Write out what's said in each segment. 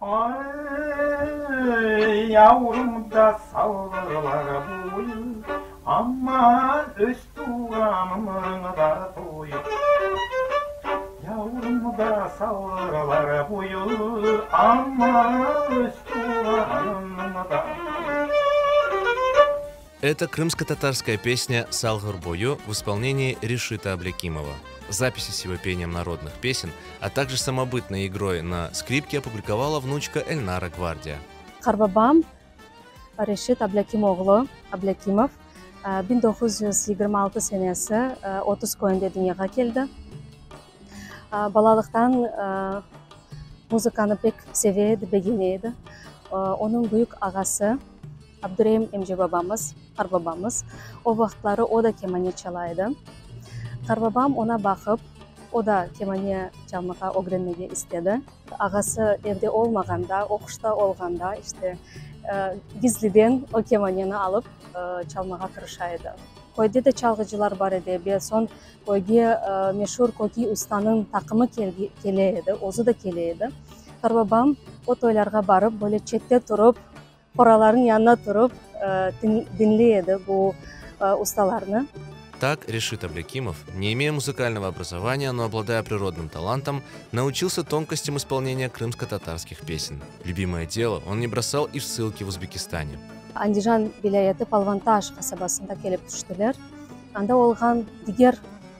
Ay, yavrum da Salğırlar boyu, Aman, öz tuvğanımnıñ da toyu. Yavrum da Salğırlar boyu, Aman, öz tuvğanımnıñ da. Это крымско-татарская песня «Салгыр бою» в исполнении Решита Аблякимова. Записи с его пением народных песен, а также самобытной игрой на скрипке опубликовала внучка Эльнара Гвардия. Qartbabam Reşit Ablâkim oğlu, Ablâkimov, 1926 senesi 30 köyünde dünyağa keldi. Balalıqtan muzıkanı pek seve edi, begene edi. Onıñ büyük ağası Abdureim emce babamız, qartbabamız, o vaqıtları o da kemane çala edi. Qartbabam oña baqıp, o da kemane çalmağa ögrenmege istedi. Ağası evde olmağanda, oquşta olğanda, işte, gizliden o kemaneni alıp çalmağa tırışa edi. Köyde de çalğıcılar bar edi, ve soñ köyge meşur Kökiy ustanıñ taqımı kele edi, özü de kele edi. Qartbabam o toylarğa barıp, böyle çette turıp, Qoralarnıñ yanına turıp diñley edi bu ustalarnı. Так Решит Аблякимов, не имея музыкального образования, но обладая природным талантом, научился тонкостям исполнения крымско-татарских песен. Любимое дело он не бросал и в ссылке в Узбекистане. Andijan vilâyeti Palvantaş qasabasında kelip tüştiler. Anda olğan diger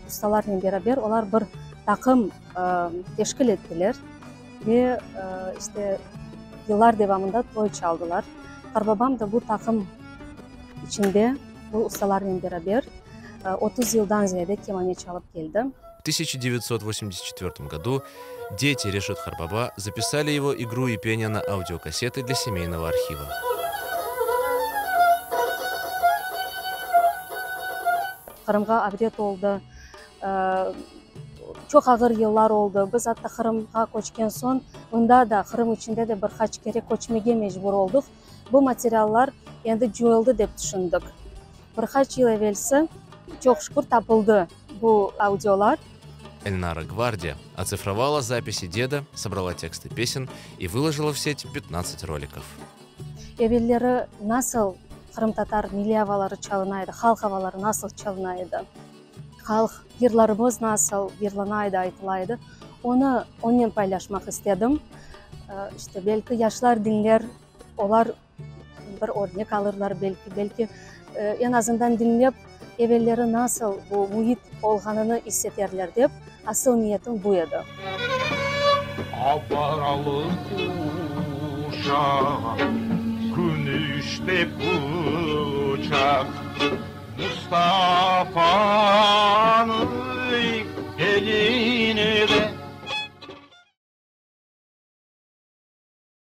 ustalarnen beraber olar bir taqım teşkil ettiler. Ve, işte, yıllar devamında toy çaldılar. Qarbabam da bu taqım içinde, bu ustalarnen beraber 30 yıldan ziyade kemane çalıp keldi. В 1984 году дети Решит Хarbaba записали его игру и пение на аудиокассеты для семейного архива. Qırımğa avdet oldı. Çoq ağır yıllar oldı. Biz atta Qırımğa köçken soñ, mında da, Qırım içinde de bir qaç kere köçmege mecbur oldıq. Bu materiallar endi coyuldı dep tüşündik. Bir qaç yıl evelsi, çoq şükür, tapıldı bu audiolar. Эльнара Гвардия оцифровала записи деда, собрала тексты песен и выложила в сеть 15 роликов. Evelleri nasıl qırımtatar milliy avaları çalına edi, halq avaları nasıl çalına edi? Halq yırlarımız nasıl yırlana edi, aytıla edi, onı onen paylaşmaq istedim. İşte, belki yaşlar diñler, olar bir örnek alırlar, belki, belki eñ azından diñlep, evelleri nasıl bu müit olğanını isseterler dep, asıl niyetim bu edi. Abaralı quşaq, Künüşte pıçaq. Mustafanıñ eline de.